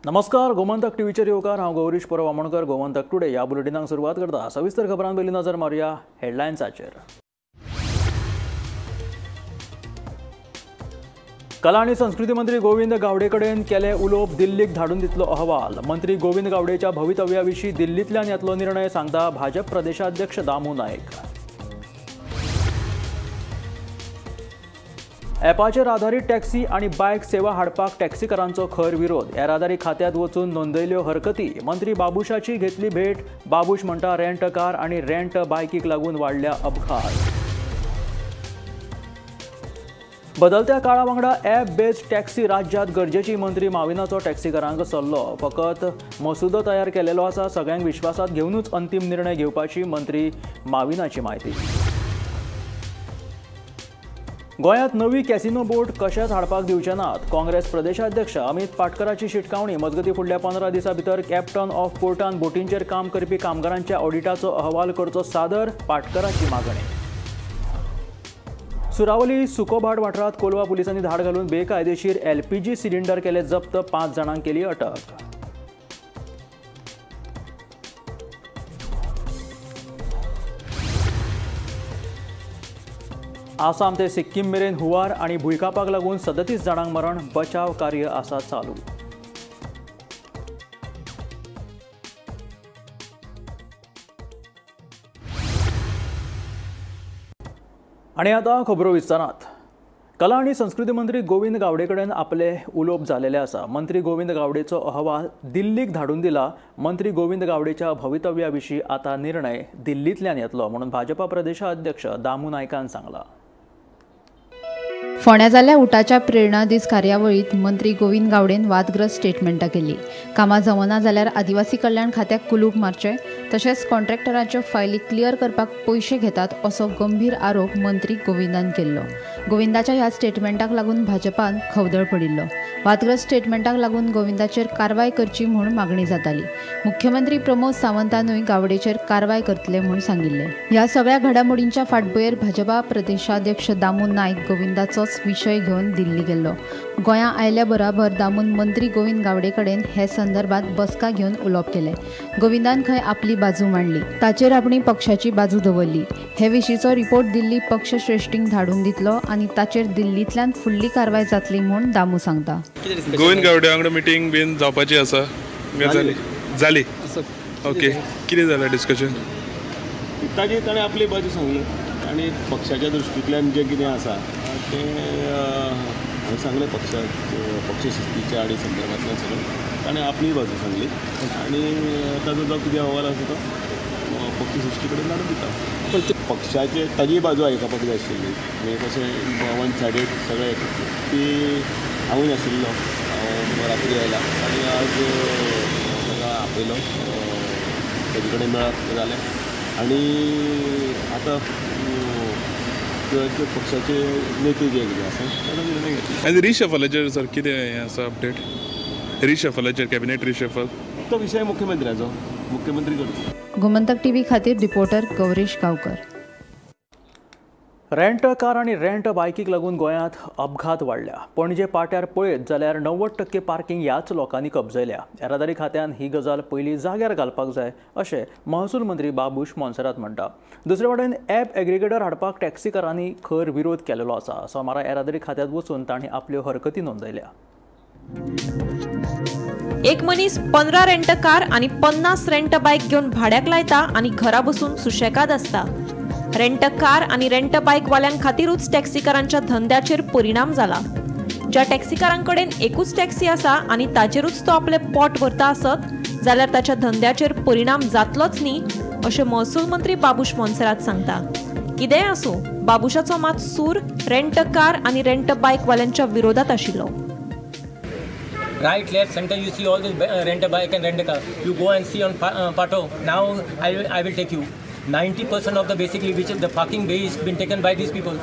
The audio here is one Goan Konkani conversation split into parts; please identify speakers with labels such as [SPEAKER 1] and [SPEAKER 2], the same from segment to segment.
[SPEAKER 1] नमस्कार, गोमंतक टीव्हीचेर येवकार. हांव गौरीश परब आमोणकर. गोमंतक टुडे ह्या बुलेटिनाक सुरवात करता. सविस्तर खबरां पयलीं नजर मारुया हेडलायन्साचेर. कला आनी संस्कृती मंत्री गोविंद गावडे कडेन केले उलोवप, दिल्लीक धाडून दितलो अहवाल. मंत्री गोविंद गावडेच्या भवितव्या विशीं दिल्लींतल्यान येतलो निर्णय, सांगता भाजप प्रदेशाध्यक्ष दामू नायक. ॲपाचेर आधारीत टॅक्सी आनी बायक सेवा हाडपाक टॅक्सीकारांचो खर विरोध. येरादारी खात्यांत वचून नोंदयल्यो हरकती. मंत्री बाबूशाची घेतली भेट. बाबूश म्हणटा रेंट कार आनी रेंट बायकीक लागून वाडल्या अपघात. बदलत्या काळा वांगडा ॲप बेस्ड टॅक्सी राज्यात गरजेची, मंत्री माविनाचो टॅक्सीकारांक सल्लो. फकत मसुदो तयार केलेलो आसा, सगळ्यांक विश्वासात घेवनूच अंतीम निर्णय घेवपाची मंत्री माविनाची म्हायती. गोंयांत नवी कॅसिनो बोट कशेंच हाडपाक दिवचे नात, काँग्रेस प्रदेशाध्यक्ष अमित पाटकराची शिटकावणी. मजगतीं फुडल्या 15 दिसां भितर कॅप्टन ऑफ पोर्टान बोटींचेर काम करपी कामगारांच्या ऑडिटाचो अहवाल करचो सादर, पाटकराची मागणी. सुरावली सुकोभाट वाठारांत कोलवा पुलिसांनी धाड घालून बेकायदेशीर एलपीजी सिलिंडर केले जप्त, 5 जाणांक केली अटक. आसाम ते सिक्कीम मेरेन हुंवार आनी भुंयकांपाक लागून 37 जाणांक मरण, बचाव कार्य आसा चालू. आनी आतां खबरो विस्तारांत. कला आनी संस्कृती मंत्री गोविंद गावडे कडेन आपले उलोवप जालेलें आसा. मंत्री गोविंद गावडेचो अहवाल दिल्लीक धाडून दिला. मंत्री गोविंद गावडेच्या भवितव्या विशीं आतां निर्णय दिल्लींतल्यान येतलो म्हणून भाजपा प्रदेशाध्यक्ष दामू नायकान सांगला.
[SPEAKER 2] फोंड्या जाल्ल्या उटाच्या प्रेरणा दीस कार्यावळींत मंत्री गोविंद गावडेन वादग्रस्त स्टेटमेंटां केली. कामां जमना जाल्यार आदिवासी कल्याण खात्याक कुलूप मारचें, तशेंच कॉन्ट्रॅक्टराच्यो फायली क्लियर करपाक पयशे घेतात असो गंभीर आरोप मंत्री गोविंदान केल्लो. गोविंदाच्या ह्या स्टेटमेंटाक लागून भाजपान खवदळ पडिल्लो. वादग्रस्त स्टेटमेंटाक लागून गोविंदाचेर कारवाय करची म्हूण मागणी जाताली. मुख्यमंत्री प्रमोद सावंतानूय गावडेचेर कारवाय करतले म्हूण सांगिल्लें. ह्या सगळ्या घडामोडींच्या फाटभुंयेर भाजपा प्रदेशाध्यक्ष दामू नायक गोविंदाचोच विशय घेवन दिल्ली गेल्लो. गोंया आयल्या बराबर दामून मंत्री गोविंद गावडे कडेन हे संदर्भात बसका घेवन उलोवप केलें. गोविंदान खंय आपली बाजू मांडली, ताचेर आपणी पक्षाची बाजू दवरली. हे विशींचो रिपोर्ट दिल्ली पक्षश्रेश्ठींक धाडून दितलो आनी ताचेर दिल्लींतल्यान फुडली कारवाय जातली म्हूण दामू सांगता.
[SPEAKER 3] गोविंद गावडे वांगडा मिटींग बीन जावपाची आसा, जाली जाली ओके, कितें जालें डिस्कशन?
[SPEAKER 4] ताजी ताणें आपली बाजू सांगली आनी पक्षाच्या दृश्टींतल्यान जें कितें आसा तें हांवें सांगलें. पक्षशिस्तीच्या आनी संदर्भांतल्यान सगळें ताणें आपली बाजू सांगली आनी ताजो जो कितें अहवाल आसा तो पक्षश्रेश्ठी कडेन धाडून दिता. पण पक्षाचे ताजी बाजू आयकपाक जाय आशिल्ली, म्हणजे कशें वन सायडेड सगळें ती हांवूय नाशिल्लो, हांव रात्री आयला आनी आज ताका आपयलो, ताजे कडेन मेळप जालें आनी आतां पक्षाचे नेते जे कितें आसा ताजो निर्णय घेतलो.
[SPEAKER 3] आनी रिशफलाचेर सर कितें हें आसा अपडेट? रिशफलाचेर, कॅबिनेट रिशफल
[SPEAKER 4] तो विशय मुख्यमंत्र्याचो, मुख्यमंत्री करता.
[SPEAKER 2] गोमंतक टीव्ही खातीर reporter Gaurish Gaonkar.
[SPEAKER 1] Rent car आनी रेंट बायकीक लागून गोंयांत अपघात वाडल्या. पणजे पाट्यार पळयत जाल्यार 90% पार्किंग ह्याच लोकांनी कब्जयल्या. येरादारी खात्यान ही गजाल पयलीं जाग्यार घालपाक जाय अशें महसूल मंत्री बाबूश मोन्सेरात म्हणटा. दुसरे वटेन ॲप एग्रिगेटर हाडपाक टॅक्सीकारांनी खर विरोध केलेलो आसा. सोमारा येरादारी खात्यांत वचून तांणी आपल्यो हरकती नोंदयल्या.
[SPEAKER 5] एक मनीस 15 रेंट कार आनी 50 रेंट बायक घेवन भाड्याक लायता आनी घरा बसून सुशेगाद आसता. रेंट कार आनी रेंट बायक वाल्यां खातीरूच टॅक्सीकारांच्या धंद्याचेर परिणाम जाला. ज्या टॅक्सीकारांकडेन एकूच टॅक्सी आसा आनी ताचेरूच तो आपलें पोट भरता आसत जाल्यार ताच्या धंद्याचेर परिणाम जातलोच न्ही, अशें महसूल मंत्री बाबूश मोन्सेरात सांगता. कितेंय आसूं, बाबूशाचो मात सूर रेंट कार आनी रेंट बायक वाल्यांच्या विरोधात आशिल्लो.
[SPEAKER 6] Right, left, center, you see all this rent a bike and rent a car. You go and see on Pato. Now I will take you. 90% of the basically which is the parking bay is been taken by these people.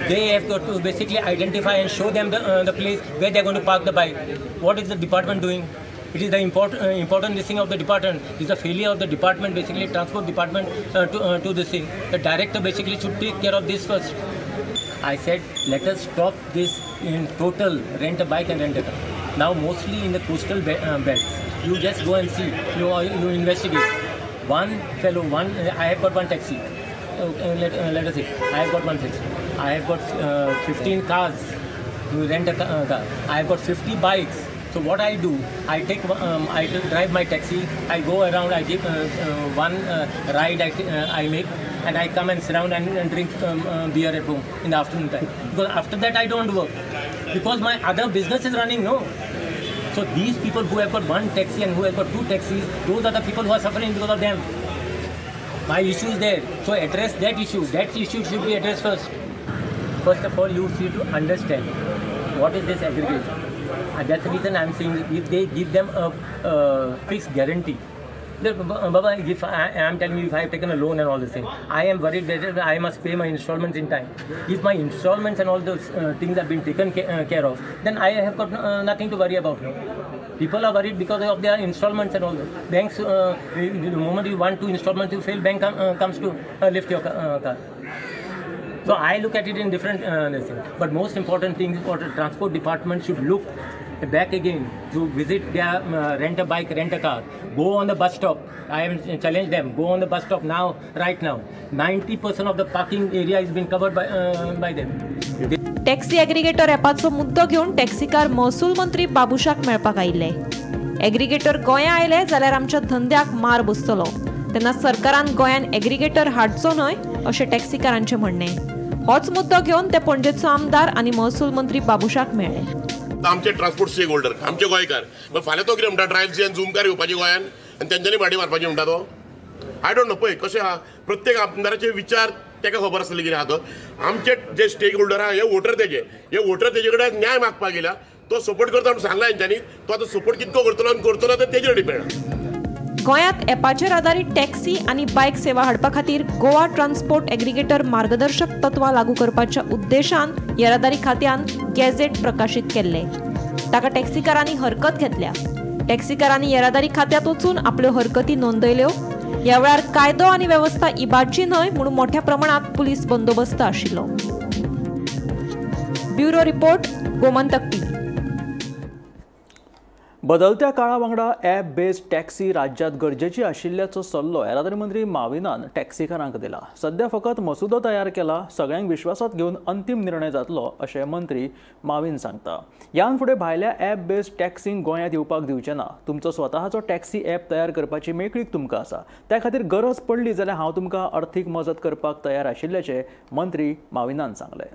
[SPEAKER 6] They have got to basically identify and show them the place where they are going to park the bike. What is the department doing? It is the important this thing of the department. It is the failure of the department, basically transport department to this thing. The director basically should take care of this first. I said, let us stop this in total rent a bike and rent a car. Now mostly in the coastal belts, you just go and see, you investigate. One fellow, I have got one taxi. Let us say, I have got one taxi. I have got 15 cars. You rent a car. I have got 50 bikes. So what I do, I take, I drive my taxi. I go around. I give one ride. I make, and I come and sit down and drink beer at home in the afternoon time. Because after that I don't work, because my other business is running. No. So these people who have got one taxi and who have got two taxis, those are the people who are suffering because of them. My issue is there. So address that issue. That issue should be addressed first. First of all, you need to understand what is this aggregation. And that's the reason I'm saying if they give them a fixed guarantee. Baba, if I am telling you, if I have taken a loan and all this thing, I am worried that I must pay my installments in time. If my installments and all those things have been taken care of, then I have got nothing to worry about. People are worried because of their installments and all that. Banks, the moment you want 2 installments, you fail, bank comes to lift your car. So I look at it in different thing. But most important thing is what the transport department should look back again to visit their rent a bike, rent a car. Go on the bus stop. I am challenge them. Go on the bus stop now, right now. 90% of the parking area has been covered by them.
[SPEAKER 5] Taxi aggregator ॲपाचो मुद्दो घेवन टॅक्सीकार महसूल मंत्री बाबुशाक मेळपाक आयिल्ले. एग्रीगेटर गोंया आयले जाल्यार आमच्या धंद्याक मार बसतलो, तेन्ना सरकारान गोंयान एग्रीगेटर हाडचो न्हय अशें टॅक्सीकारांचें म्हणणें. होच मुद्दो घेवन ते पणजेचो आमदार आनी महसूल मंत्री बाबुशाक मेळ्ळे.
[SPEAKER 7] आमचे ट्रान्सपोर्ट स्टेक होल्डर आमचे गोंयकार, मागीर फाल्यां तो कितें म्हणटा, ड्रायव्ह आनी झूमकार येवपाची गोंयान आनी तेंच्यांनी भाडी मारपाची म्हणटा तो. I don't know. पळय कशें आहा, प्रत्येक आमदाराचे विचार ताका खबर आसतले कितें आहा तो. आमचे जे स्टेक होल्डर आहा हे वोटर तेजे, हे वोटर तेजे कडेन न्याय मागपाक गेल्या, तो सपोर्ट करता म्हणून सांगला हेंच्यांनी, तो आतां सपोर्ट कितको करतलो आनी करचो ना ते तेजेर डिपेंड.
[SPEAKER 5] गोंयांत ॲपाचेर आदारीत टॅक्सी आनी बायक सेवा हाडपा खातीर गोवा ट्रान्सपोर्ट एग्रीगेटर मार्गदर्शक तत्वां लागू करपाच्या उद्देशान येरादारी खात्यान गॅझेट प्रकाशीत केल्ले. ताका टॅक्सीकारांनी हरकत घेतल्या. टॅक्सीकारांनी येरादारी खात्यांत वचून आपल्यो हरकती नोंदयल्यो. ह्या वेळार कायदो आनी वेवस्था इबाडची न्हय म्हणून मोठ्या प्रमाणात पुलीस बंदोबस्त आशिल्लो. Bureau report, Gomantak TV.
[SPEAKER 1] बदलत्या काळा वांगडा ॲप बेस्ड टॅक्सी राज्यात गरजेची आशिल्ल्याचो सल्लो येरादारी मंत्री माविनान टॅक्सीकारांक दिला. सध्या फकत मसुदो तयार केला, सगळ्यांक विश्वासात घेवन अंतीम निर्णय जातलो अशें मंत्री माविन सांगता. ह्यान फुडें भायल्या ॲप बेस्ड टॅक्सींक गोंयांत येवपाक दिवचें ना. तुमचो स्वताचो टॅक्सी ॲप तयार करपाची मेकळीक तुमकां आसा, त्या खातीर गरज पडली जाल्यार हांव तुमकां अर्थीक मजत करपाक तयार आशिल्ल्याचें मंत्री माविनान सांगलें.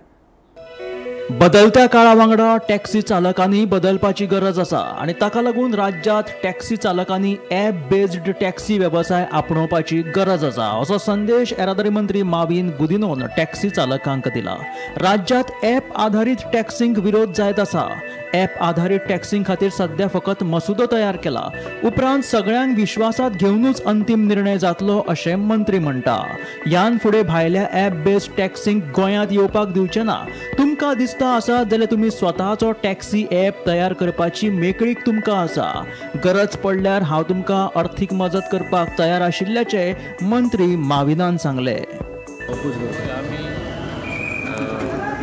[SPEAKER 1] बदलत्या काळा वांगडा टॅक्सी चालकांनी बदलपाची गरज आसा आनी ताका लागून राज्यांत टॅक्सी चालकांनी ॲप बेस्ड टॅक्सी वेवसाय आपणोवपाची गरज आसा असो संदेश येरादारी मंत्री माविन गुदिनोन टॅक्सी चालकांक दिला. राज्यांत ॲप आधारीत टॅक्सींक विरोध जायत आसा. ॲप आधारीत टॅक्सीं खातीर सध्या फकत मसुदो तयार केला, उपरांत सगळ्यांक विश्वासात घेवनूच अंतीम निर्णय जातलो अशें मंत्री म्हणटा. ह्यान फुडें भायल्या ॲप बेस्ड टॅक्सींक गोंयांत येवपाक दिवचें ना. तुमकां दिसता आसा जाल्यार तुमी स्वताचो टॅक्सी ॲप तयार करपाची मेकळीक तुमकां आसा. गरज पडल्यार हांव तुमकां अर्थीक मजत करपाक तयार आशिल्ल्याचें मंत्री माविनान सांगलें.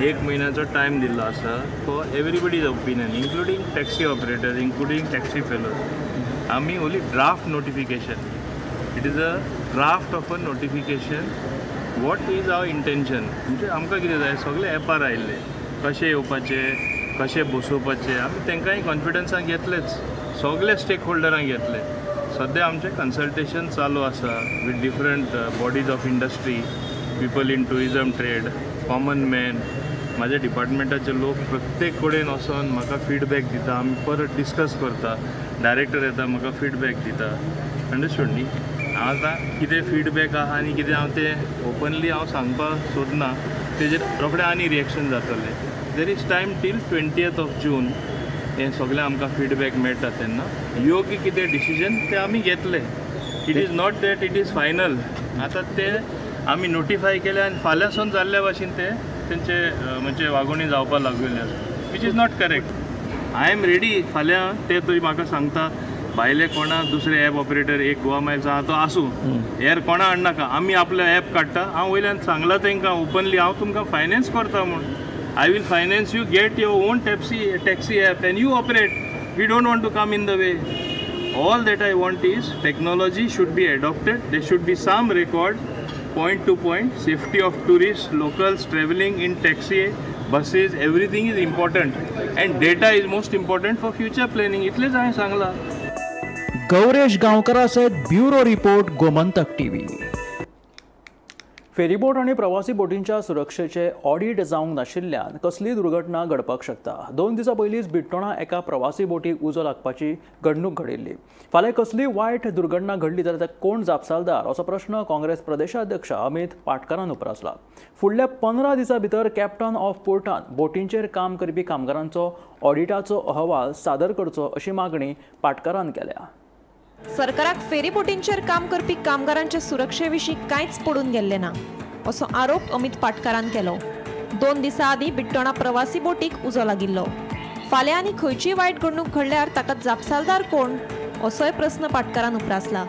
[SPEAKER 8] एक म्हयन्याचो टायम दिल्लो आसा for everybody's opinion, including taxi operators, including taxi fellows. आमी only draft notification, it is a draft of a notification. What is our intention म्हणजे आमकां कितें जाय, सगळे एपार आयिल्ले कशें येवपाचें, कशें बसोवपाचें, आमी तांकांय कॉन्फिडन्सान घेतलेच, सगळे स्टेक होल्डरांक घेतले. सद्या आमचें कन्सल्टेशन चालू आसा with different bodies of industry, people in tourism trade, common man. म्हाज्या डिपार्टमेंटाचे लोक प्रत्येक कडेन वचोन म्हाका फिडबॅक दिता, आमी परत डिस्कस करता, डायरेक्टर येता म्हाका फिडबॅक दिता. अंडरस्टूड न्ही? हांव आतां कितें फिडबॅक आहा आनी कितें हांव तें ओपनली हांव सांगपाक सोदना, तेजेर रोखडें आनी रिएक्शन जातलें. There is time till 20th of June हें सगळें आमकां फिडबॅक मेळटा तेन्ना योग्य कितें डिसिजन तें आमी घेतले. It is not that it is final. आतां ते आमी नोटिफाय केले आनी फाल्यांसून जाल्ल्या भाशेन ते तेंचे म्हणजे वागोवणी जावपाक लागलेली आसा, which is not correct. I am ready. फाल्यां ते तरी म्हाका सांगता भायले कोणा दुसरे एप ऑपरेटर एक गोवा मायल्स आहा तो आसूं, हेर कोणा हाडनाका, आमी आपलो एप काडटा. हांव वयल्यान सांगलां तांकां ओपनली, हांव तुमकां फायनान्स करता म्हूण. I will finance you, get your own taxi app and you operate. We don't want to come in the way. All that I want is technology should be adopted. There should be some record, point to point, safety of tourists, locals traveling in taxi, buses, everything is important. And data is most important for future planning. इतलेच हांवें सांगलां.
[SPEAKER 1] गौरेश गांवकरा सयत bureau report, Gomantak TV. Ferryboat आनी प्रवासी बोटींच्या सुरक्षेचे ऑडिट जावंक नाशिल्ल्यान कसलीय दुर्घटना घडपाक शकता. 2 दिसां पयलींच बिट्टोणा एका प्रवासी बोटीक उजो लागपाची घडणूक घडिल्ली. फाल्यां कसलीय वायट दुर्घटना घडली जाल्यार ताका कोण जापसालदार असो प्रश्न काँग्रेस प्रदेशाध्यक्ष अमित पाटकारान उप्रासला. फुडल्या 15 दिसां भितर कॅप्टन ऑफ पोर्टान बोटींचेर काम करपी कामगारांचो ऑडिटाचो अहवाल सादर करचो अशी मागणी पाटकारान केल्या.
[SPEAKER 5] सरकाराक फेरीबोटींचेर काम करपी कामगारांचे सुरक्षे विशीं कांयच पडून गेल्लें ना असो आरोप अमित पाटकारान केलो. 2 दिसां आदीं बिट्टोणा प्रवासी बोटीक उजो लागिल्लो. फाल्यां आनी खंयचीय वायट घडणूक घडल्यार ताका जापसालदार कोण असोय प्रस्न पाटकारान उप्रासला.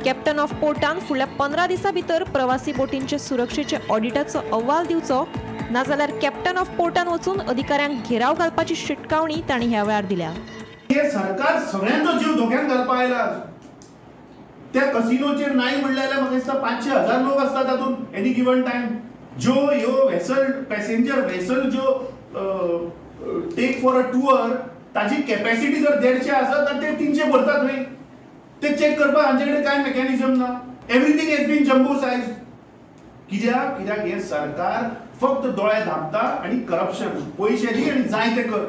[SPEAKER 5] कॅप्टन ऑफ पोर्टान फुडल्या 15 दिसां भितर प्रवासी बोटींचे सुरक्षेचे ऑडिटाचो अहवाल दिवचो, नाजाल्यार कॅप्टन ऑफ पोर्टान वचून अधिकाऱ्यांक घेराव घालपाची शिटकावणी तांणी ह्या वेळार दिल्या.
[SPEAKER 9] हे सरकार सगळ्यांचो जीव धोक्यात घालपा आयला. त्या कसिनोचेर नाही म्हणले जाल्यार म्हाका दिसता 500-1000 लोक आसता तातूंत एनी गिवन टायम. ज्यो ह्यो वेसल पॅसेंजर वेसल ज्यो टेक फॉर अ टूर ताची कॅपॅसिटी जर 150 आसत तर ते 300 भरतात न्हय. ते चॅक करपाक हांचे कडेन कांय मेकॅनिजम ना. Everything has been jumbo size. कित्याक कित्याक हें सरकार फक्त दोळे धांपता आनी करप्शन, पयशे दी आनी जाय तें कर,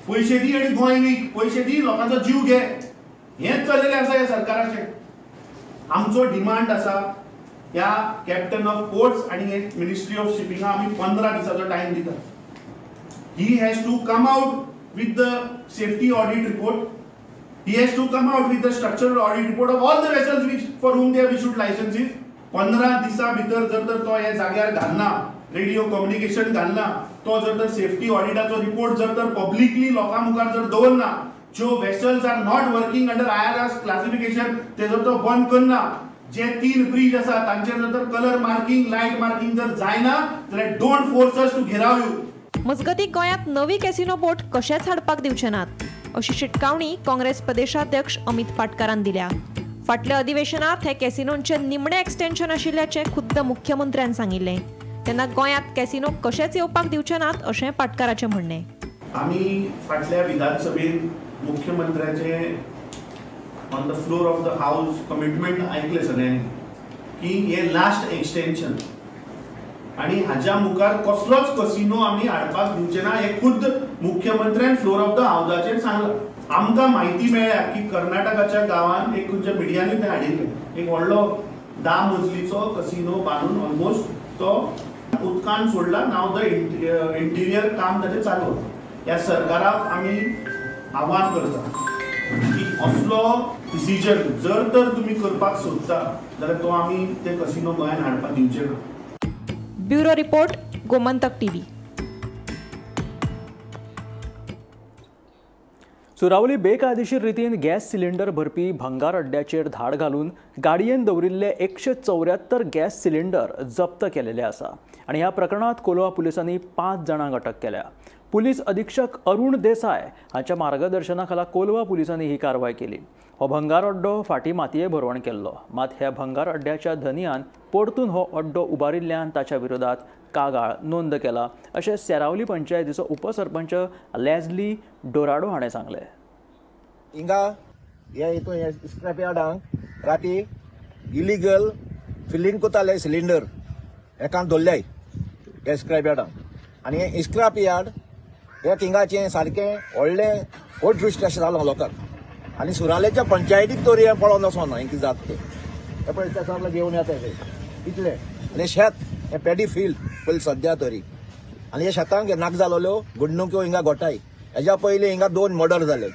[SPEAKER 9] पयशे दी आनी गोंय वीक, पयशे दी लोकांचो जीव घे, हेंच चल्लेलें आसा ह्या सरकाराचें. आमचो डिमांड आसा ह्या कॅप्टन ऑफ पोर्ट्स आनी मिनिस्ट्री ऑफ शिपिंगा आमी 15 दिसाचो टायम दिता. He has to come out with the safety audit report. He has to come out with the structural audit report of all the vessels which for whom they have issued licenses. 15 दिसां भितर जर तर तो हे जाग्यार घालना, रेडियो कम्युनिकेशन घालना, तो जर तर सेफ्टी ऑडिटाचो रिपोर्ट जर तर पब्लिकली लोकां मुखार जर दवरना, ज्यो vessels are not working under IRS classification ते जर तो बंद करना, जे 3 ब्रिज आसा तांचेर जर तर कलर मार्किंग लायट मार्किंग जर जायना जाल्यार don't force us to gherao you.
[SPEAKER 5] मजगतीं गोंयांत नवी कॅसिनो बोट कशेंच हाडपाक दिवचे नात अशी शिटकावणी काँग्रेस प्रदेशाध्यक्ष अमित पाटकारान दिल्या. फाटल्या अधिवेशनात हे कॅसिनोंचे निमणे एक्सटेन्शन आशिल्ल्याचें खुद्द मुख्यमंत्र्यान सांगिल्लें. तेन्ना गोंयांत कॅसिनो कशेंच येवपाक दिवचे नात अशें पाटकाराचें म्हणणें.
[SPEAKER 9] आमी फाटल्या विधानसभेत मुख्यमंत्र्याचे on the floor of the house commitment आयकलें सगळ्यांनी की हे लास्ट एक्सटेन्शन आनी हाज्या मुखार कसलोच कसिनो आमी हाडपाक दिवचे ना हें खुद्द मुख्यमंत्र्यान फ्लोर ऑफ the हावजाचेर सांगलां. आमकां म्हायती मेळ्ळ्या की कर्नाटकाच्या गांवांत एक खंयच्या मिडियांनी तें हाडिल्लें, एक व्हडलो 10 मजलीचो कसिनो बांदून ऑलमोस्ट तो उदकान सोडला. नाव the interior काम ताचें चालू. ह्या सरकाराक आमी आव्हान करता की असलो डिसिजन जर तर तुमी करपाक सोदता जाल्यार तो आमी ते कसिनो गोंयांत हाडपाक दिवचे ना.
[SPEAKER 5] Bureau report, Gomantak TV.
[SPEAKER 1] Suravali बेकायदेशीर रितीन गॅस सिलिंडर भरपी भंगार अड्ड्याचेर धाड घालून गाडयेन दवरिल्ले 174 गॅस सिलिंडर जप्त केलेले आसा आनी ह्या प्रकरणांत कोलवा पुलिसांनी 5 जाणांक अटक केल्या. पुलीस अधीक्षक अरुण देसाय हांच्या मार्गदर्शना खाला कोलवा पुलिसांनी ही कारवाय केली. हो भंगार अड्डो फाटीं मातये भरवण केल्लो, मात ह्या भंगार अड्ड्याच्या धनयान परतून हो अड्डो उबारिल्ल्यान ताच्या विरोधात कागाळ नोंद केला अशें सेरावली पंचायतीचो उपसरपंच लॅझली डोराडो हाणें सांगलें.
[SPEAKER 10] हिंगा हे हितून स्क्रॅप यार्डांक राती इलिगल फिलींग करताले सिलिंडर एकान दवरल्याय हे स्क्रॅप यार्डांक आनी हे स्क्रॅप यार्ड हे थिंगाचें सारकें व्हडलें अदृश्ट अशें जालां लोकांक आनी सुरालेच्या पंचायतीक तरी हें पळोवन वचोना हें कितें जाता तें. हे पळय ते सगळे घेवन येता हे इतलें आनी शेत हें पेडी फिल्ड पयलीं सद्या तरी आनी ह्या शेतांक नाक जालोल्यो घडणुक्यो हिंगा घोटाय. हेज्या पयलीं हिंगा 2 मर्डर जाले,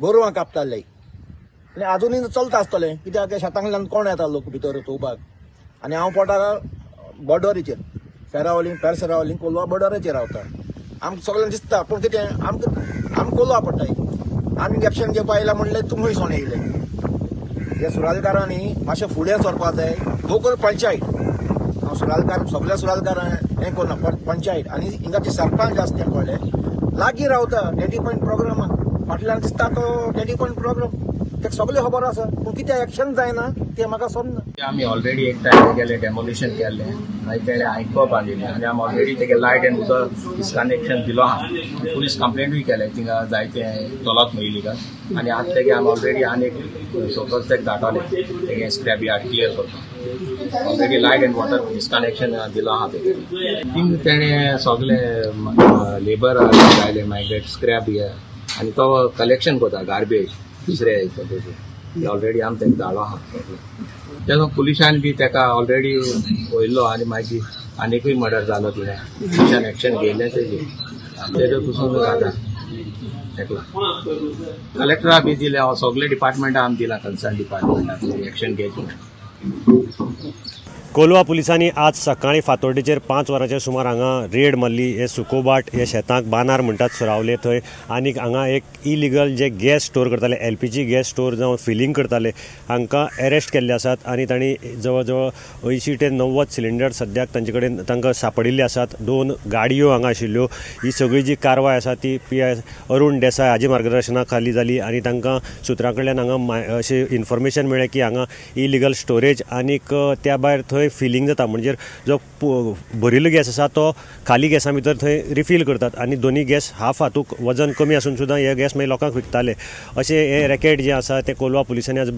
[SPEAKER 10] गोरवां कापताले आनी आजुनूय चलता आसतलें कित्याक शेतांतल्यान कोण येता लोक भितर चोवपाक. आनी हांव पोटा बॉर्डरीचेर सेरावली पेर सेरावली कोलवा बॉर्डराचेर रावता. आमकां सगळ्यांक दिसता पूण कितें आमकां आमकां कोलवा पडटाय. आमी एक्शन घेवपा आयला म्हणलें तुमी सोण येयले. हे सुरालकारांनी मातशें फुडें सरपा जाय. लोकल पंचायत हांव सुरालकार सगळ्या सुरालकारां हें करना पंचायत आनी हिंगाचे सरपंच आसा ते पळय लागीं रावता डेटी पॉयंट प्रोग्रामाक फाटल्यान दिसता तो तेजी कोण प्रॉब्लम तेका सगळें खबर आसा, पूण कितें एक्शन जायना तें म्हाका समजना.
[SPEAKER 11] आमी ऑलरेडी एक टायम तेगेलें डेमोलिशन केल्लें, मागीर तेणें आयकोप हाडलेलें आनी आमी ऑलरेडी तेगे लायट आनी उदक डिस्कनेक्शन दिलो आहा. पुलीस कंप्लेंटूय केलें थिंगा जायते चलत न्हय इलिगल, आनी आतां तेगे आमी ऑलरेडी आनी एक शोकस तेका धाडटले तेगे स्क्रॅप यार्ड क्लियर करपाक. Already light and water disconnection दिलो आहा तेगे. थिंग तेणें सगळे लेबर लायले मायग्रेट स्क्रॅप आनी तो कलेक्शन करता गार्बेज दुसरे हितून ऑलरेडी आमी तेका धाडलो आहा. तेजो पुलिसान बी तेका ऑलरेडी वयल्लो आनी मागीर आनीकूय मर्डर जालो तिणें पुलिसान एक्शन घेयलें तेजेर तेजो पसून जाता तेका. कलेक्टरा बी दिलें, सगळे डिपार्टमेंटा आमी दिलां, कन्सर्न डिपार्टमेंटा एक्शन घेयचें.
[SPEAKER 12] कोलवा पुलिसांनी आज सकाळी फातोड्डेचेर 5 वरांच्या सुमार हांगा रेड मारली. हे सुकोबाट हे शेतांक बानार म्हणटात सुरावले थंय आनीक हांगा एक इलिगल जे गॅस स्टोर करताले, एलपीजी गॅस स्टोर जावं फिलींग करताले, हांकां अरेस्ट केल्ले आसात आनी तांणी जवळ जवळ 80 ते 90 सिलिंडर सद्याक तांचे कडेन तांकां सापडिल्ले आसात. 2 गाडयो हांगा आशिल्ल्यो. ही सगळी जी कारवाय आसा ती पी I Arun Desai हाजे मार्गदर्शना खाली जाली आनी तांकां सुत्रां कडल्यान हांगा अशें इन्फॉर्मेशन मेळ्ळें की हांगा इलिगल स्टोरेज आनीक त्या भायर थंय फिलींग जाता, म्हणजे जो भरिल्लो गॅस आसा तो खाली गॅसा भितर थंय रिफील करतात आनी दोनी गॅस हाफ हातूंत वजन कमी आसून सुद्दां हे गॅस मागीर लोकांक विकताले. अशें हे रॅकेट जें आसा तें कोलवा पुलिसांनी आज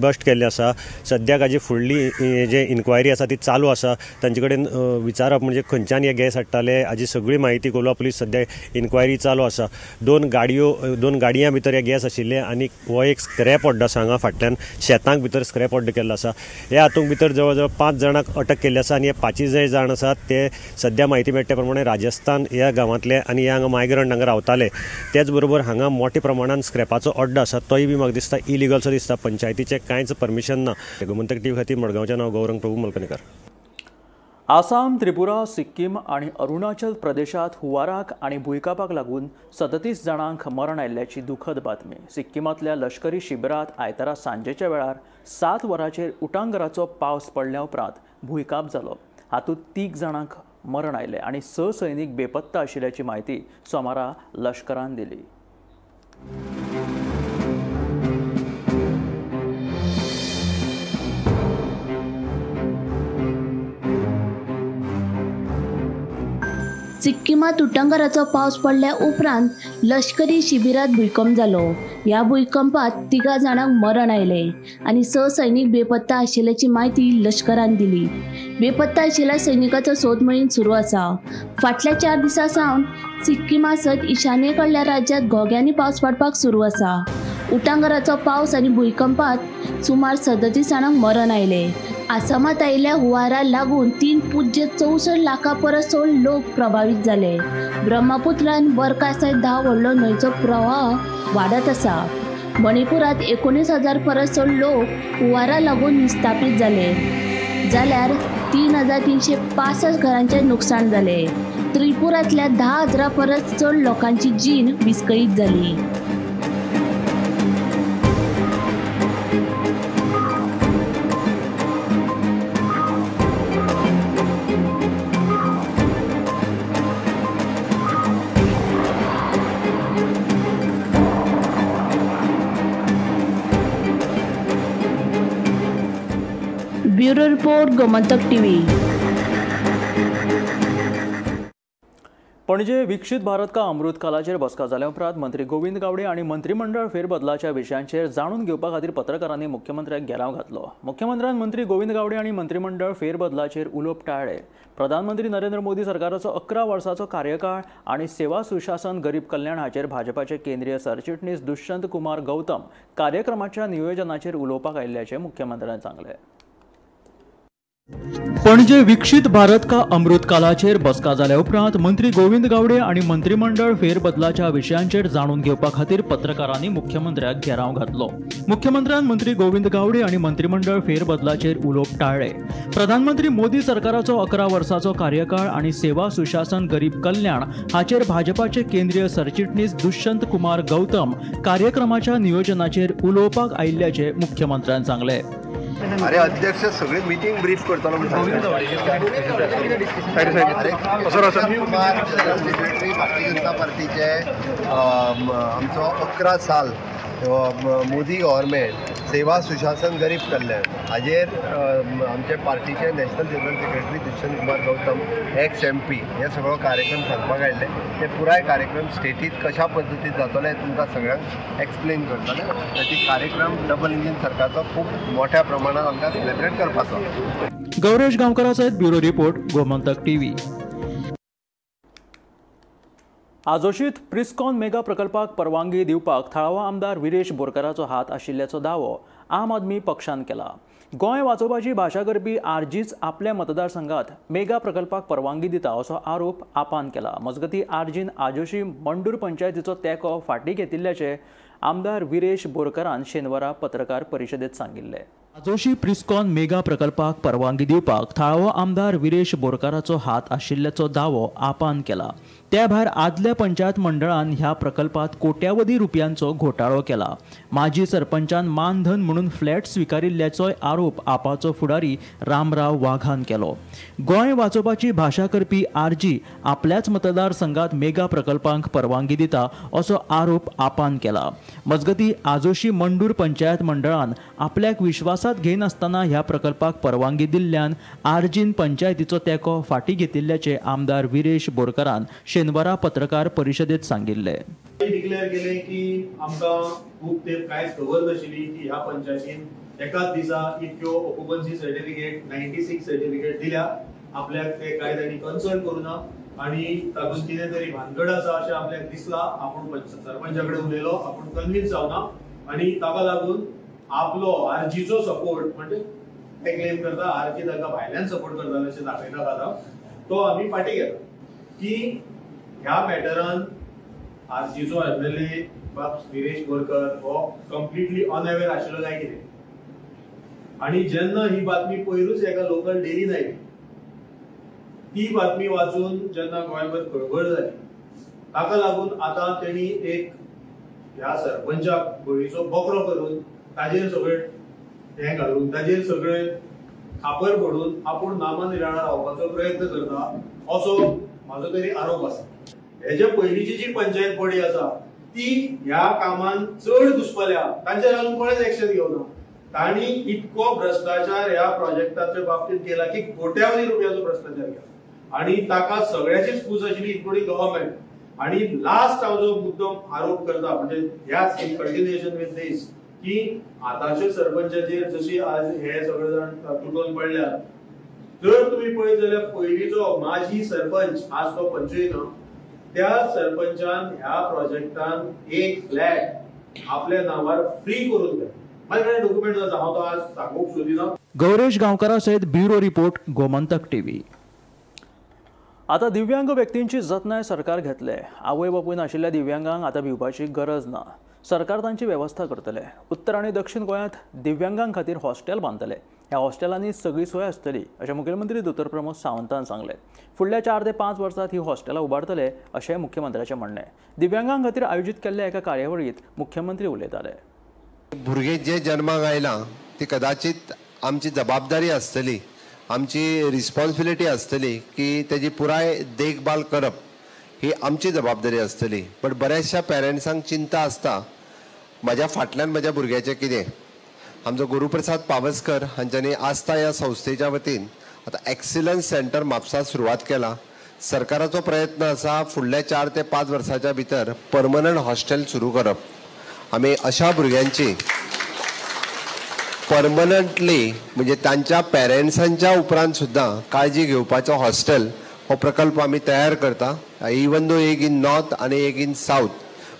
[SPEAKER 12] बस्ट केल्लें आसा. सद्याक हाजी फुडली जे इन्क्वायरी आसा ती चालू आसा. तांचे कडेन विचारप म्हणजे खंयच्यान हे गॅस हाडटाले हाजी सगळी म्हायती कोलवा पुलीस सद्या इन्क्वायरी चालू आसा. 2 गाडयां भितर हे गॅस आशिल्ले आनी हो एक स्क्रॅप ऑड्डो आसा हांगा फाटल्यान शेतांक भितर स्क्रॅप ऑड्डो केल्लो आसा. हे हातूंत भितर जवळ जवळ 5 जाणांक अटक केल्ली आसा आनी हे 5 जे जाण आसात ते सद्या म्हायती मेळटा प्रमाणे राजस्थान ह्या गांवांतले आनी ह्या हांगा मायग्रंट हांगा रावताले. तेच बरोबर हांगा मोठ्या प्रमाणान स्क्रॅपाचो अड्डो आसा तोय बी म्हाका दिसता इलिगलसो दिसता. पंचायतीचें कांयच परमिशन ना. गोमंतक टीव्ही खातीर मडगांवचें नांव गौरंग प्रभू मलकणेकर.
[SPEAKER 1] आसाम, त्रिपुरा, सिक्कीम आनी अरुणाचल प्रदेशात हुंवाराक आनी भुंयकांपाक लागून 37 जाणांक मरण आयिल्ल्याची दुखद बातमी. सिक्किमांतल्या लश्करी शिबिरांत आयतारा सांजेच्या वेळार 7 वरांचेर उटांगराचो पावस पडल्या उपरांत भुंयकांप जालो. हातूंत 3 जाणांक मरण आयलें आनी 6 सैनीक बेपत्ता आशिल्ल्याची म्हायती सोमारा लश्करान दिली.
[SPEAKER 13] सिक्किमांत उटंगाराचो पावस पडल्या उपरांत लश्करी शिबिरांत भुंयकांप जालो. ह्या भुंयकांपात 3 जाणांक मरण आयलें आनी 6 सैनीक बेपत्ता आशिल्ल्याची म्हायती लश्करान दिली. बेपत्ता आशिल्ल्या सैनिकाचो सोद मोहीम सुरू आसा. फाटल्या 4 दिसां सावन सिक्किमा सयत ईशान्ये कडल्या राज्यांत घोग्यांनी पावस पडपाक सुरू आसा. उटांगाराचो पावस आनी भुंयकांपात सुमार 37 जाणांक मरण आयलें. आसामात आयिल्ल्या हुंवारा लागून 3.64 लाखां परस चड लोक प्रभावीत जाले. ब्रह्मपुत्र आनी बरका सयत 10 व्हडलो न्हंयचो प्रवाह वाडत आसा. मणिपुरांत 19,000 परस चड लोक हुंवारा लागून विस्थापीत जाले, जाल्यार 3,365 घरांचें नुकसान जालें. त्रिपुरांतल्या 10,000 परस चड लोकांची जीण विस्कळीत जाली. Bureau report, Gomantak TV.
[SPEAKER 1] Panaji विकसीत भारत का अमृत कालाचेर बसका जाल्या उपरांत मंत्री गोविंद गावडे आनी मंत्रीमंडळ फेरबदलाच्या विशयांचेर जाणून घेवपा खातीर पत्रकारांनी मुख्यमंत्र्याक घेराव घातलो. मुख्यमंत्र्यान मंत्री गोविंद गावडे आनी मंत्रीमंडळ फेरबदलाचेर उलोवप टाळ्ळें. प्रधानमंत्री नरेंद्र मोदी सरकाराचो 11 वर्सांचो कार्यकाळ आनी सेवा सुशासन गरीब कल्याण हाचेर भाजपाचे केंद्रीय सरचिटणीस दुष्यंत कुमार गौतम कार्यक्रमाच्या नियोजनाचेर उलोवपाक आयिल्ल्याचें मुख्यमंत्र्यान सांगलें. पणजे विकसीत भारत का अमृत कालाचेर बसका जाल्या उपरांत मंत्री गोविंद गावडे आनी मंत्रीमंडळ फेरबदलाच्या विशयांचेर जाणून घेवपा खातीर पत्रकारांनी मुख्यमंत्र्याक घेराव घातलो. मुख्यमंत्र्यान मंत्री गोविंद गावडे आनी मंत्रीमंडळ फेरबदलाचेर उलोवप टाळ्ळें. प्रधानमंत्री मोदी सरकाराचो 11 वर्सांचो कार्यकाळ आनी सेवा सुशासन गरीब कल्याण हाचेर भाजपाचे केंद्रीय सरचिटणीस दुष्यंत कुमार गौतम कार्यक्रमाच्या नियोजनाचेर उलोवपाक आयिल्ल्याचें मुख्यमंत्र्यान सांगलें.
[SPEAKER 14] अरे अध्यक्ष सगळी मिटींग ब्रीफ करतलो. जनरल सेक्रेटरी भारतीय जनता पार्टीचे आमचो 11 साल मोदी गव्हर्मेंट सेवा सुशासन गरीब कल्याण हाजेर आमचे पार्टीचे national general secretary Dushyant Kumar Gautam ex MP हे सगळो कार्यक्रम सांगपाक आयिल्ले. ते पुराय कार्यक्रम स्टेटीत कशा पद्दतीन जातले हें तुमकां सगळ्यांक एक्सप्लेन करतले. ताची कार्यक्रम डबल इंजीन सरकारचो खूब मोठ्या प्रमाणात आमकां सेलिब्रेट करपाचो.
[SPEAKER 1] गौरेश गांवकरा सयत ब्युरो रिपोर्ट, गोमंतक टीव्ही. आजोशीत प्रिस्कॉन मेगा प्रकल्पाक परवानगी दिवपाक थळावो आमदार विरेश बोरकाराचो हात आशिल्ल्याचो दावो आम आदमी पक्षान केला. गोंय वाचोवपाची भाशा करपी आरजीच आपल्या मतदारसंघात मेगा प्रकल्पाक परवानगी दिता असो आरोप आपान केला. मजगती आरजीन आजोशी मंडूर पंचायतीचो तेंको फाटीं घेतिल्ल्याचें आमदार विरेश बोरकारान शेनवारा पत्रकार परिशदेंत सांगिल्लें. आजोशी प्रिस्कॉन मेगा प्रकल्पाक परवानगी दिवपाक थळावो आमदार विरेश बोरकाराचो हात आशिल्ल्याचो दावो आपान केला. त्या भायर आदल्या पंचायत मंडळान ह्या प्रकल्पात कोट्यावधी रुपयांचो घोटाळो केला. माजी सरपंचान मानधन म्हणून फ्लॅट स्विकारिल्ल्याचोय आरोप आपाचो फुडारी रामराव वाघान केलो. गोंय वाचोवपाची भाशा करपी आरजी आपल्याच मतदारसंघात मेगा प्रकल्पांक परवानगी दिता असो आरोप आपान केला. मजगती आजोशी मंडूर पंचायत मंडळान आपल्याक विश्वासात घेनासतना ह्या प्रकल्पाक परवानगी दिल्ल्यान आरजीन पंचायतीचो तेंको फाटीं घेतिल्ल्याचें आमदार विरेश बोरकारान शेनवारा पत्रकार परिशदेत सांगिल्लें.
[SPEAKER 9] डिक्लेअर केलें की आमकां खूब तेंप कांयच खबर नाशिल्ली की ह्या पंचायतीन एकाच दिसा इतक्यो ऑक्युपन्सी सर्टिफिकेट 96 सर्टिफिकेट दिल्या. आपल्याक ते कांय जाणी कन्सल्ट करूना आनी तातूंत कितें तरी भानगड आसा अशें आपल्याक दिसलां. आपूण सरपंचा कडेन उलयलो, आपूण कन्विन्स जावना आनी ताका लागून आपलो आरजीचो सपोर्ट म्हणजे ते क्लेम करता आरजी ताका भायल्यान सपोर्ट करताले अशें दाखयता आतां तो आमी फाटीं घेता की ह्या मॅटरान आरजीचो एमएलए बाब विरेश बोरकर हो कंप्लिटली अनअवेर आशिल्लो काय कितें. आनी जेन्ना ही बातमी पयरूच एका लोकल डेलीन आयली ती बातमी वाचून जेन्ना गोंयभर खळबळ जाली ताका लागून आतां तेणी एक ह्या सरपंचाक बळीचो बकरो करून ताजेर सगळे हें घालून ताजेर सगळे खापर पडून आपूण नामान निराळा रावपाचो प्रयत्न करता असो म्हाजो तरी आरोप आसा. हेजे पयलींची जी पंचायत बॉडी आसा ती ह्या कामान चड घुस्पल्या, तांचेर अजून कोणेच एक्शन घेवना. तांणी इतको भ्रश्टाचार ह्या प्रोजेक्टाच्या बाबतींत केला की कोट्यावधी रुपयाचो भ्रश्टाचार केला आनी ताका सगळ्याचीच फूस आशिल्ली इन्क्लुडींग गव्हर्मेंट. आनी लास्ट हांव जो मुद्दम आरोप करता म्हणजे ह्याच इन कंटिन्युएशन विथ these की आतांचे सरपंचाचेर जशी आज हे सगळे जाण तुटोवन पडल्यात, जर तुमी पळयत जाल्यार पयलींचो माजी सरपंच आज तो पंचूय ना, त्या सरपंचान ह्या प्रोजेक्टान एक फ्लॅट आपल्या नांवार फ्री करून दिला. म्हाजे कडेन डॉक्युमेंट आसा, हांव तो आज सांगूंक सोदिना.
[SPEAKER 1] गौरेश गांवकारा सयत ब्युरो रिपोर्ट, गोमंतक टीव्ही. आतां दिव्यांग व्यक्तींची जतनाय सरकार घेतले. आवय बापूय नाशिल्ल्या दिव्यांगांक आतां भिवपाची गरज ना. सरकार तांची वेवस्था करतले. उत्तर आनी दक्षिण गोंयांत दिव्यांगां खातीर हॉस्टेल बांदतले. ह्या हॉस्टेलांनी सगळी सोय आसतली अशें मुखेलमंत्री दोतोर प्रमोद सावंतान सांगलें. फुडल्या 4 ते 5 वर्सांत ही हॉस्टेलां उबारतले अशें मुख्यमंत्र्याचें म्हणणें. दिव्यांगां खातीर आयोजीत केल्ल्या एका कार्यावळींत मुख्यमंत्री उलयताले.
[SPEAKER 14] भुरगें जे जन्माक आयलां ती कदाचित आमची जबाबदारी आसतली, आमची रिस्पॉन्सिबिलिटी आसतली की तेजी पुराय देखभाल करप ही आमची जबाबदारी आसतली. बट बऱ्याचशा पेरंट्सांक चिंता आसता म्हाज्या फाटल्यान म्हाज्या भुरग्याचें कितें. आमचो गुरुप्रसाद पावसकर हांच्यांनी आस्था ह्या संस्थेच्या वतीन आतां एक्सिलन्स सेंटर म्हापसा सुरवात केला. सरकाराचो प्रयत्न आसा फुडल्या 4 ते 5 वर्साच्या भितर परमनंट हॉस्टेल सुरू करप. आमी अशा भुरग्यांची परमनंटली म्हणजे तांच्या पेरंट्सांच्या उपरांत सुद्दां काळजी घेवपाचो हॉस्टेल हो प्रकल्प आमी तयार करता. इवन दो एक इन नॉर्थ आनी एक इन सावथ.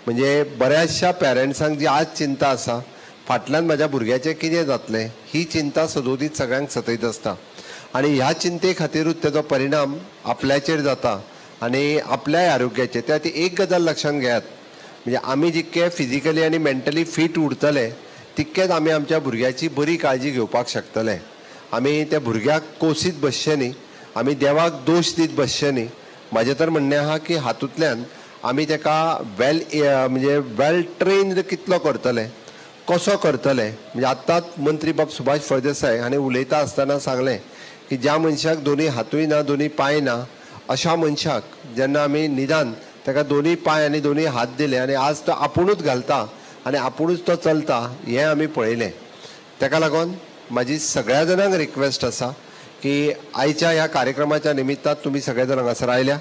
[SPEAKER 14] म्हणजे बऱ्याचशा पेरंट्सांक जी आज चिंता आसा फाटल्यान म्हाज्या भुरग्याचें कितें जातलें ही चिंता सदोदीत सगळ्यांक सतयत आसता आनी ह्या चिंते खातीरूच तेजो परिणाम आपल्याचेर जाता आनी आपल्याय आरोग्याचेर. त्या खातीर एक गजाल लक्षांत घेयात, म्हणजे आमी जितके फिजिकली आनी मेंटली फीट उरतले तितकेच आमी आमच्या भुरग्याची बरी काळजी घेवपाक शकतले. आमी त्या भुरग्याक कोसीत बसचे न्ही, आमी देवाक दोश दीत बसचे न्ही. म्हाजें तर म्हणणें आहा की हातूंतल्यान आमी ताका वेल म्हणजे वेल ट्रेन्ड कितलो करतले, कसो करतले म्हणजे आत्ताच मंत्री बाब सुभाष फळदेसाय हांणी उलयता आसतना सांगलें की ज्या मनशाक दोनूय हातूय ना दोनूय पांय ना अशा मनशाक जेन्ना आमी निदान ताका दोनूय पांय आनी दोनूय हात दिले आनी आज तो आपुणूच घालता आनी आपुणूच तो चलता हें आमी पळयलें. ताका लागून म्हाजी सगळ्या जाणांक रिक्वेस्ट आसा की आयच्या ह्या कार्यक्रमाच्या निमित्तान तुमी सगळे जाण हांगासर आयल्या,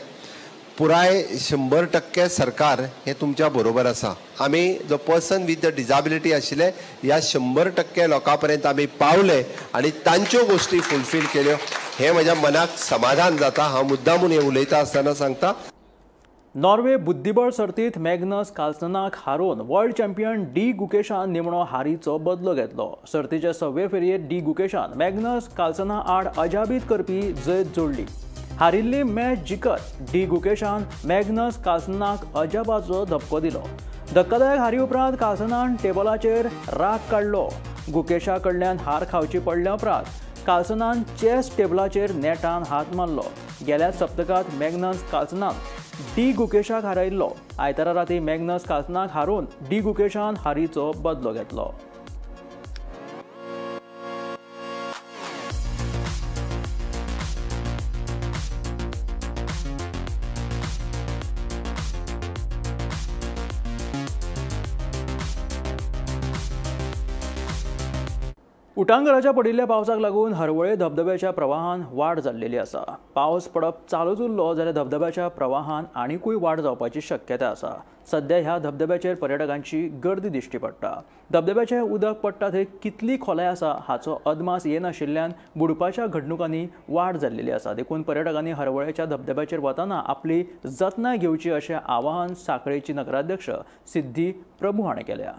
[SPEAKER 14] पुराय 100% सरकार हें तुमच्या बरोबर आसा. आमी the person with the disability आशिल्ले ह्या 100% लोकां पर्यंत आमी पावले आनी तांच्यो गोश्टी फुलफील केल्यो हें म्हज्या मनाक समाधान जाता. हांव मुद्दामून हें उलयता आसतना सांगता.
[SPEAKER 1] नॉर्वे बुद्धिबळ सर्तीत मॅग्नस कार्लसनाक हारोवन वर्ल्ड चॅम्पियन डी गुकेशान निमणो हारीचो बदलो घेतलो. सर्तीचे सव्वे फेरयेंत डी गुकेशान मॅग्नस कार्लसना आड अजाबीत करपी जैत जोडली. हारिल्ली मॅच जिखत डी गुकेशान मॅग्नस कार्लसनाक अजाबाचो धपको दिलो. धक्कादायक हारी उपरांत कार्लसनान टेबलाचेर राग काडलो. गुकेशा कडल्यान हार खावची पडल्या उपरांत कार्लसनान चेस टेबलाचेर नेटान हात मारलो. गेल्या सप्तकांत मॅग्नस कार्लसनान डी गुकेशाक हारयल्लो. आयतारा राती मॅग्नस कार्लसनाक हारोवन डी गुकेशान हारीचो बदलो घेतलो. उटांगराच्या पडिल्ल्या पावसाक लागून हरवळे धबधब्याच्या प्रवाहान वाड जाल्लेली आसा. पावस पडप चालूच उरलो जाल्यार धबधब्याच्या प्रवाहान आनिकूय वाड जावपाची शक्यता आसा. सद्या ह्या धबधब्याचेर पर्यटकांची गर्दी दिश्टी पडटा. धबधब्याचें उदक पडटा थंय कितली खोलाय आसा हाचो अदमास येनाशिल्ल्यान बुडपाच्या घडणुकांनी वाड जाल्लेली आसा. देखून पर्यटकांनी हरवळेच्या धबधब्याचेर वतना आपली जतनाय घेवची अशें आवाहन सांखळेची नगराध्यक्ष सिद्धी प्रभू हाणें केल्या.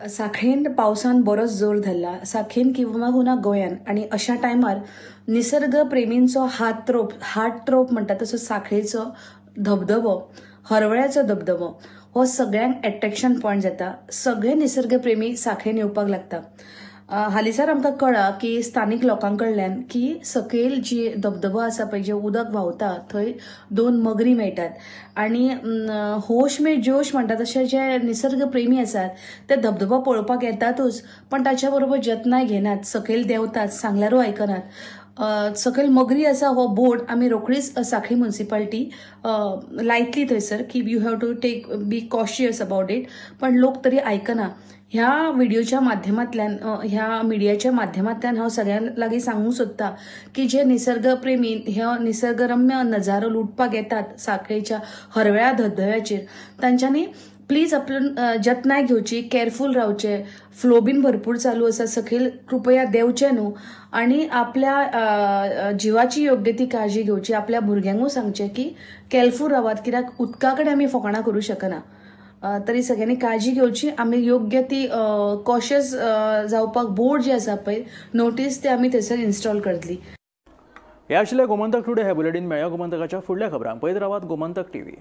[SPEAKER 15] सांखळेन पावसान बरोच जोर धरला. सांखळेन किंवा गुना गोंयान आनी अशा टायमार निसर्ग प्रेमींचो हार्ट ट्रोप म्हणटा तसो सांखळेचो धबधबो, हरवळ्याचो धबधबो हो सगळ्यांक एट्रेक्शन पॉयंट जाता. सगळे निसर्गप्रेमी सांखळेन येवपाक लागता. हालींसर आमकां कळ्ळां की स्थानीक लोकां कडल्यान की सकयल जी धबधबो आसा पळय, जे उदक व्हांवता थंय 2 मगरी मेळटात आनी होश में जोश म्हणटा तशे जे निसर्गप्रेमी आसात ते धबधबो पळोवपाक येतातूच, पण ताच्या बरोबर जतनाय घेनात, सकयल देंवतात, सांगल्यारूय आयकनात. सकयल मगरी आसा हो बोर्ड आमी रोखडीच सांखळी म्युनिसिपालिटी लायतली थंयसर की you have to take be cautious about it, पण लोक तरी आयकना. ह्या व्हिडिओच्या माध्यमांतल्यान, ह्या मिडियाच्या माध्यमांतल्यान हांव सगळ्यां लागीं सांगूंक सोदता की जे निसर्गप्रेमी ह्यो निसर्गरम्य नजारो लुटपाक येतात सांखळेच्या हरव्या धबधब्याचेर, तांच्यांनी प्लीज आपल्यान जतनाय घेवची, केअरफूल रावचें. फ्लो बीन भरपूर चालू आसा, सकयल कृपया देंवचें न्हू आनी आपल्या जिवाची योग्य ती काळजी घेवची. आपल्या भुरग्यांकूय सांगचें की केअरफूल रावात, कित्याक उदका कडेन आमी फकाणां करूं शकना. तरी सगळ्यांनी काळजी घेवची. आमी योग्य ती कॉशियस जावपाक बोर्ड जे आसा पळय नोटीस ते आमी थंयसर इन्स्टॉल करतली.
[SPEAKER 1] हे आशिल्ले गोमंतक टुडे हे बुलेटीन. मेळया गोमंतकाच्या फुडल्या खबरांक. पळयत रावात गोमंतक टीव्ही.